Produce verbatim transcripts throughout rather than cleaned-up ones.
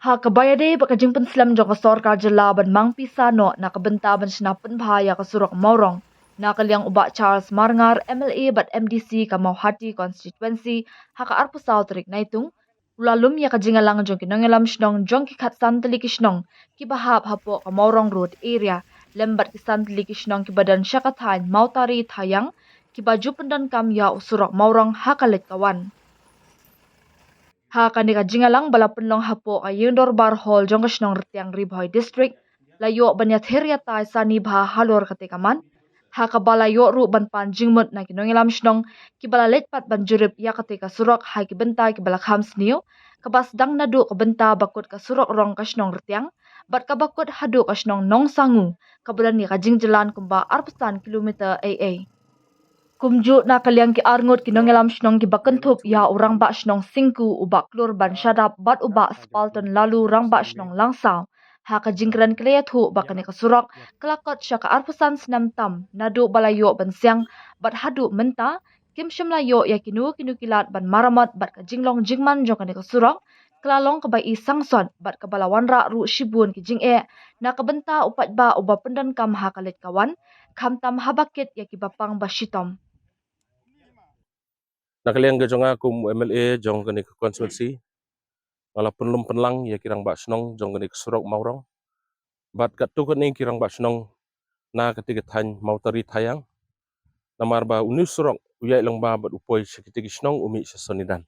Ha kaba ïadei bad ka jingpynslem jong ka sorkar jylla ban mang pisa noh na ka bynta ban shna pynbha ïa ka surok Mawrong, na ka liang u Bah Charles Marngar, M L A bad M D C ka Mawhati constituency, ha ka arphew saw tarik Naitung, u la lum ïa ka jingïalang jong ki nongïalam shnong jong ki khatsan tylli ki shnong kiba hap hapoh ka Mawrong Road area, lem bad ki san tylli ki shnong kiba don sha ka thaiñ Mawtari Thaiang, kiba ju pyndonkam ïa u surok Mawrong ha ka leit ka wan. Ha kane ka jingïalang ba la pynlong hapoh ka Ïingdorbar Hall jong ka shnong Rtiang, Ri Bhoi District, la ïoh ban ïathir ïatai sani bha halor katei ka mat, ha kaba la ïoh ruh ban pan jingmut na ki nongïalam shnong kiba la leit pat ban jurip ïa katei ka surok ha ki bynta kiba la kham sniew, kaba sdang naduh ka bynta ba kut ka surok rong ka shnong Rtiang bad kaba kut haduh ka shnong Nongsangu, kaba don ïa ka jingjlan kumba arphew san kilometer ei ei. Kumjuh na ka liang ki arngut ki nongïalam shnong kiba kynthup ïa u Rangbah Shnong Singku, u Bah Klur Ban Shadap bad u Bah Spalton Lalu, Rangbah Shnong Langsaw, ha ka jingkren ki la ïathuh ba kane ka surok ka la kot sha ka arphew san snem tam naduh ba la ïoh ban siang, bad haduh mynta kim shym la ïoh ïa kino kino ki lad ban maramot, bad ka jinglong jingman jong kane ka surok ka la long kaba i sangsot bad kaba la wanrah ruh shibun ki jingeh na ka bynta u paidbah uba pyndonkam ha ka leit ka wan, khamtam haba kit ïa kiba pang ba shitom. Na ka liang ka jong nga kum M L A jong kane ka constituency, nga la pynlum pynlang ïa ki rangbah shnong jong kane ka surok Mawrong bad katto katne ki rangbah shnong na katei ka thaiñ Mawtari Thaiang. Namar ba une u surok u ïaid lyngba bad u poi sha kitei ki shnong, u mih sha Sonidan.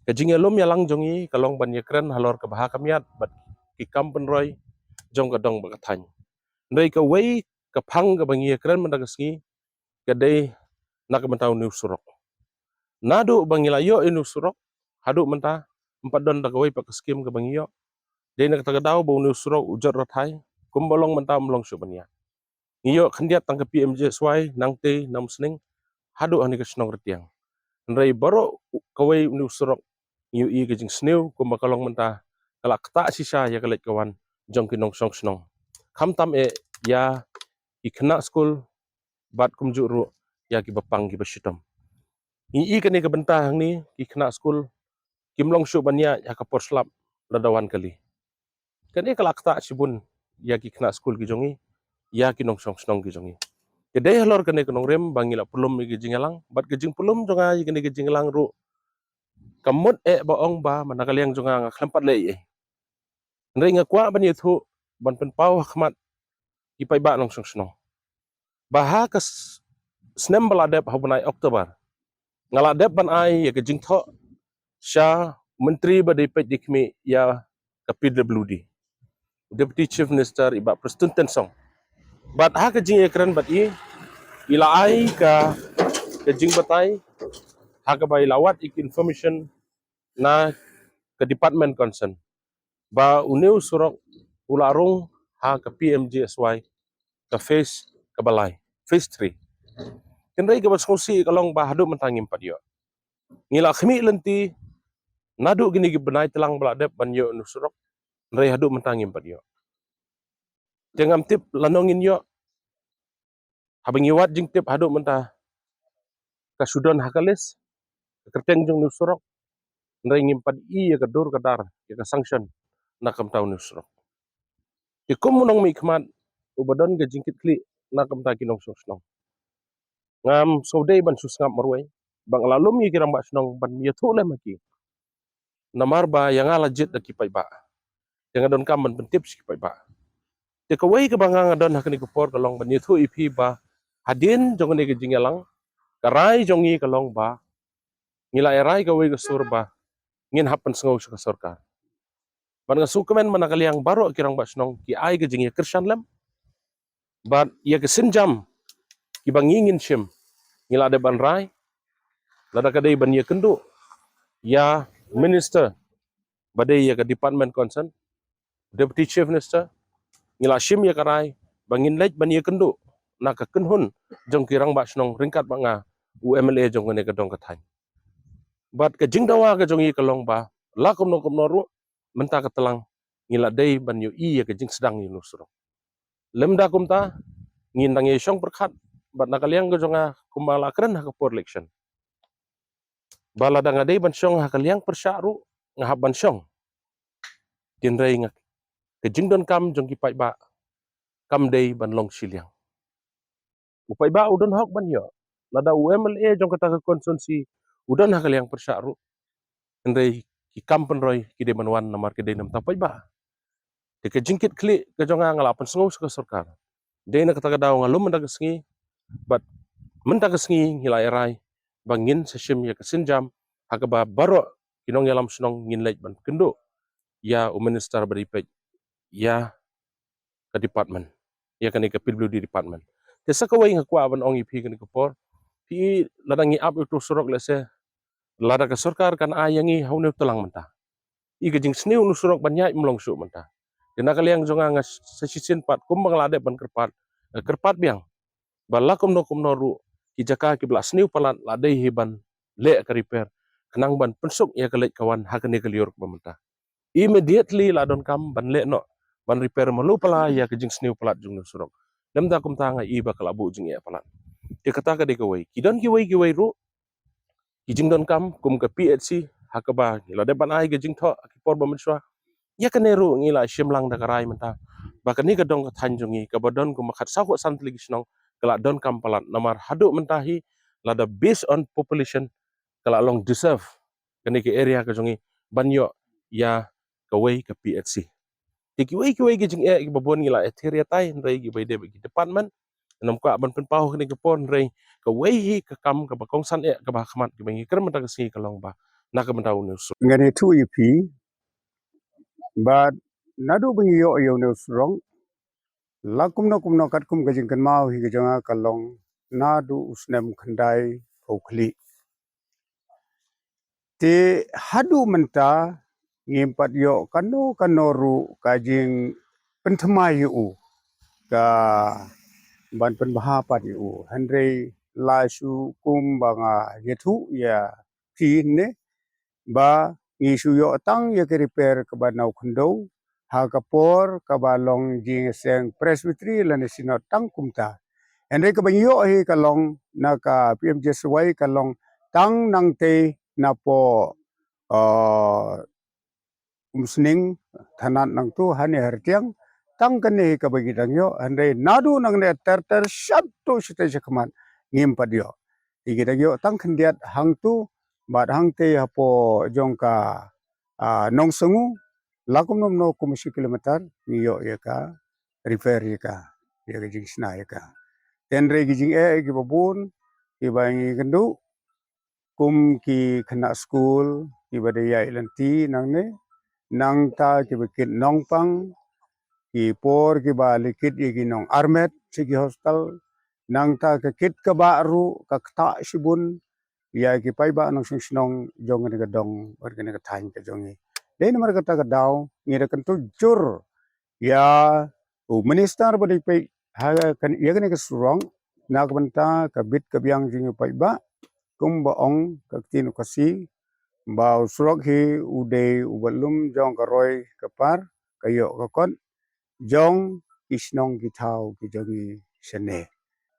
Ka jingïalum ïalang jong ngi ka long ban ïakren halor ka bha ka miat bad ki kam pynroi jong ka dong bad ka thaiñ. Hynrei kawei ka phang kaba ngi ïakren mynta ka sngi ka dei na ka bynta une u surok. Naduh ba ngi la ïoh ïa une u surok haduh mynta, ym pat don da kawei pat ka skim kaba ngi ïoh. Dei na kata ka daw ba une u surok u jot rathai, kumba long mynta ym long shuh ban ïa. Ngi ïoh khyndiat tang ka P M G S Y nangtei na Umsning haduh ha kane ka shnong Rtiang. Hynrei baroh kawei une u surok ngi ïohi ka jingsniew kumba ka long mynta, ka la ktah shisha ïa ka leit ka wan jong ki nongshong shnong, khamtam eh ïa ki khynnah skul bad kumjuh ruh ïa kiba pang kiba shitom. Ngi i kane ka bynta hangne, ki khynnah skul kim long shuh ban ïaid ha ka por slap lada wan kali. Kane ka la ktah shibun ïa ki khynnah skul ki jong ngi, ïa ki nongshong shnong ki jong ngi. Ka dei halor kane ka nongrim ba ngi la pynlum ïa ka jingïalang, bad ka jingpynlum jong nga ïa kane ka jingïalang ruh ka mut eh ba ong ba man na ka liang jong nga nga khlem pat leh ei ei. Hynrei nga kwah ban ïathuh, ban pynpaw ha khmat ki paidbah nongshong shnong ba ha ka s-, snem ba la dep, ha u bnai October, nga la dep ban ai ïa ka jingthoh sha u Myntri ba dei peit dei khmih ïa ka P W D, Deputy Chief Minister, i Bah Prestone Tynsong. Bad ha ka jingïakren bad i, i la ai ka, ka jingbatai ha kaba i la wad ïa ka information na ka department concern ba une u surok u la rung ha ka P M G S Y ka phase kaba lai, phase three. Hynrei kaba sngewsih ka long ba haduh mynta ngim pat ïoh. Ngi la khmih lynti naduh kine ki bnai tlang ba la dep ban ïoh une u surok, hynrei haduh mynta ngim pat ïoh. Te ngam tip lano ngin ïoh. Haba ngi wad jingtip haduh mynta ka shu don ha ka list ka kyrteng jong une u surok, hynrei ngim pat i ïa ka dur ka dar, ïa ka sanction na ka bynta une u surok. Te kum u nongmihkhmat uba don ka jingkitkhlieh na ka bynta ki nongshong shnong, ngam sngewdei ban shu sngap marwei ba nga la lum ïa ki rangbah shnong ban ïathuh lem ha ki. Namar ba ïa nga la jied da ki paidbah, te nga donkam ban pyntip sha ki paidbah. Te kawei kaba nga, nga don ha kane ka por ka long ban ïathuh ïa phi ba hadien jong kane ka jingïalang, ka rai jong ngi ka long ba ngi la ïa rai kawei ka sur ba ngin hap pynsngew sha ka sorkar. Bad nga sngewkmen man na ka liang baroh ki rangbah shnong ki ai ka jingïakyrshan lem. Bad ïa ka sienjam kiba ngi ngin shim, ngi la dep ban rai, lada ka dei ban ïakynduh ïa minister ba dei ïa ka department concern, Deputy Chief Minister, ngi la shim ïa ka rai ba ngin leit ban ïakynduh na ka kynhun jong ki rangbah shnong ryngkat bad nga, u M L A jong kane ka dong ka thaiñ. Bad ka jingdawa ka jong ngi ka long ba la kumno kumno ruh, mynta ka tlang ngi la dei ban ïohi ïa ka jingsdang ïa une u surok. Lymda kumta, ngin dang ïa shong pyrkhat, bad na ka liang ka jong nga kumba la kren ha ka por election, ba lada nga dei ban shong ha ka liang pyrshah ruh nga hap ban shong. Hynrei nga, ka jingdonkam jong ki paidbah kam dei ban long shiliang. U paidbah u don hok ban ïoh. Lada u M L A jong kata ka constituency u don ha ka liang pyrshah ruh, hynrei ki kam pynroi ki dei ban wan namar ki dei na bynta u paidbah. Te ka jingkitkhlieh ka jong nga, nga la pynsngew sha ka sorkar. Dei na kata ka daw nga lum mynta ka sngi, bad mynta ka sngi ngi la ïarai ba ngin sa shim ïa ka sienjam ha kaba baroh ki nongïalam shnong ngin leit ban kynduh ïa u minister ba dei peit ïa ka department, ïa kane ka P W D department. Te sa kawei nga kwah ban ong ïa phi kane ka por, phi, lada ngi ap ïa uto u surok lehse, lada ka sorkar kan ai ïa ngi ha une u tlang mynta, i ka jingsniew une u surok ban ïaid ym long shuh mynta. Te na ka liang jong nga, nga sa shisien pat kumba nga la dep ban kyrpad, eh, kyrpad biang ba la kumno kumno ruh ki jaka kiba la sniew palat la dei hi ban leh ka repair, khnang ban pynsuk ïa ka leit ka wan ha kane ka lyiur kaba mynta. Immediately la donkam ban leh noh, ban repair malu pala ïa ka jingsniew palat jong une u surok. Lymda kumta nga i ba ka la buh jingeh palat. Te kata ka dei kawei. Ki don kiwei kiwei ruh ki jingdonkam kum ka P H C ha kaba ngi la dep ban ai ka jingthoh ha ki por ba mynshuwa. Ïa kane ruh ngi la shim lang da ka rai mynta ba kane ka dong ka thaiñ jong ngi kaba don kumba khatsaw khatsan tylli ki shnong ka la donkam palat, namar haduh mynta hi, lada based on population, ka la long deserve kane ka area ka jong ngi ban ïoh ïa kawei ka P H C. Te kiwei kiwei ki jingeh kiba bun ngi la ïathir ïatai, hynrei kiba ïadei bad ki department, ngam kwah ban pynpaw ha kane ka por, hynrei kawei hi ka kam kaba kongsan eh kaba ha khmat kiba ngi kren mynta ka sngi ka long ba na ka bynta une u surok. Ngan ïathuh ïa phi, bad naduh ba ngi ïoh ïa une u surok, la kumno kumno katkum ka jingkynmaw hi ka jong nga ka long naduh u snem khyndai phew khlieh. Te haduh mynta ngim pat ïoh kano kano ruh ka jingpynthymmai ïa u, ka ban pynbha pat ïa u. Hynrei la shu kumba nga ïathuh ïa phi ne, ba ngi shu ïoh tang ïa ka repair kaba na u khyndew ha ka por kaba long jingïaseng Presbytery lane Synod tang kumta. Hynrei kaba ngi ïoh hi ka long na ka P M G S Y ka long tang nangtei napoh, uh, Umsning, Thanad nangtu hane ha Rtiang, tang kane hi kaba ngi dang ïoh, hynrei naduh nangne ter ter shaduh shatei shakhmat ngim pat ïoh. Te ngi dang ïoh tang khyndiat hangtu, bad hangtei hapoh jong ka, ah, Nongsangu, la kumno kumno kum shi kilometer ngi ïoh ïa ka, repair ïa ka, ïa ka jingshna ïa ka. Te hynrei ki jingeh kiba bun kiba ngi kynduh, kum ki khynnah skul kiba dei ïaid lynti nangne, nangta kiba kit nongpang, ki por kiba la kit ïa ki nongarmet sha ki hostel, nangta ka kit kaba ruh ka ktah shibun ïa ki paidbah nongshong shnong jong kane ka dong bad kane ka thaiñ ka jong ngi. Dei namar kata ka daw ngi da kyntu jur ïa u minister ba dei peit ha kan ïa kane ka surok na ka bynta ka bit ka biang jong u paidbah, kumba ong ka ktien u Khasi ba u surok hi u dei u bahlum jong ka roi ka par, ka ïoh ka kot jong ki shnong ki thaw ki jong ngi shane.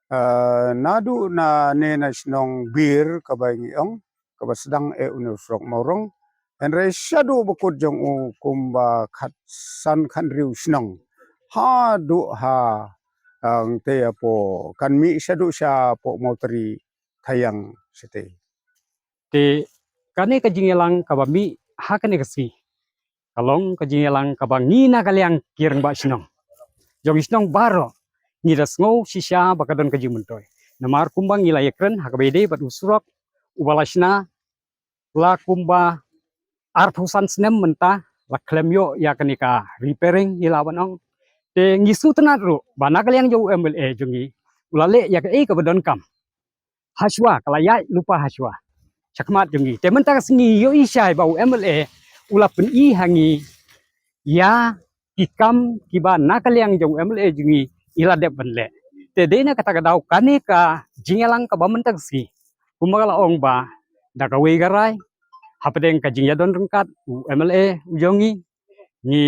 Ah, naduh nane na shnong Bir kaba ngi ong, kaba sdang eh une u surok Mawrong. Hynrei shaduh ba kut jong u kumba khatsan khathynriew shnong haduh ha, ah, ngte hapoh kan mih shaduh shapoh Mawtari Thaiang shatei. Te kane ka jingïalang kaba mih ha kane ka sngi ka long ka jingïalang kaba ngi na ka liang ki rangbah shnong jong ki shnong baroh ngi da sngew shisha ba ka don ka jingmyntoi. Namar kumba ngi la ïakren ha kaba ïadei bad u surok uba la shna la kumba arphew san snem mynta la khlem ïoh ïa kane ka repairing, ngi lah ban ong. Te ngi sngewtynnat ruh ba na ka liang jong u M L A jong ngi u la leh ïa kaei kaba donkam. Hashwa ka la ïaid lypa hashwa shakhmat jong ngi. Te mynta ka sngi ïohi shai ba u M L A u la pyni ha ngi ïa ki kam kiba na ka liang jong u M L A jong ngi i la dep ban leh. Te dei na kata ka daw kane ka jingïalang kaba mynta ka sngi kumba ka la ong ba da kawei ka rai hapdeng ka jingïadon ryngkat u M L A u jong ngi, ngi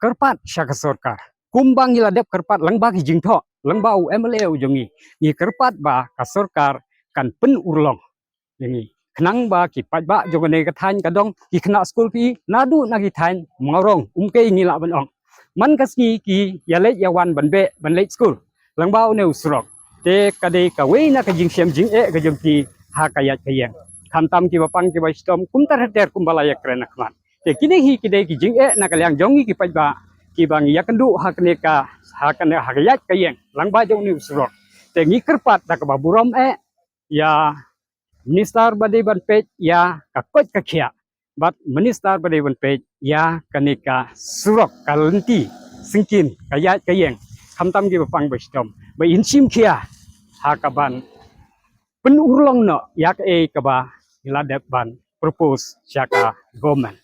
kyrpad sha ka sorkar. Kumba ngi la dep kyrpad lyngba ki jingthoh, lyngba u M L A u jong ngi, ngi kyrpad ba ka sorkar kan pynurlong ïa ngi. Nang ba ki paidbah jong kane ka thaiñ ka dong ki khynnah skul phi naduh na ki thaiñ Mawrong, Umkei ngi lah ban ong. Man ka sngi ki ïa leit ïa wan ban beh ban leit skul. Lyngba une u surok. Te ka dei kawei na ka jingshem jingeh ka jong ki ha ka ïaid ka ïeng. Khamtam kiba pang kiba shitom kumta ter ter kumba la ïakren na khmat. Te kine hi ki dei ki jingeh na ka liang jong ngi ki paidbah kiba ngi ïakynduh ha kane ka, ha kane, ha ka ïaid ka ïeng lyngba jong une u surok. Te ngi kyrpad da kaba burom eh ïa Minister ba dei ban peit ïa ka koit ka khiah bad Minister ba dei ban peit ïa kane ka surok, ka lynti syngkien ka ïaid ka ïeng, khamtam kiba pang ba shitom, ba in shim khia ha kaban pynurlong noh ïa kaei kaba ngi la dep ban propose sha ka government.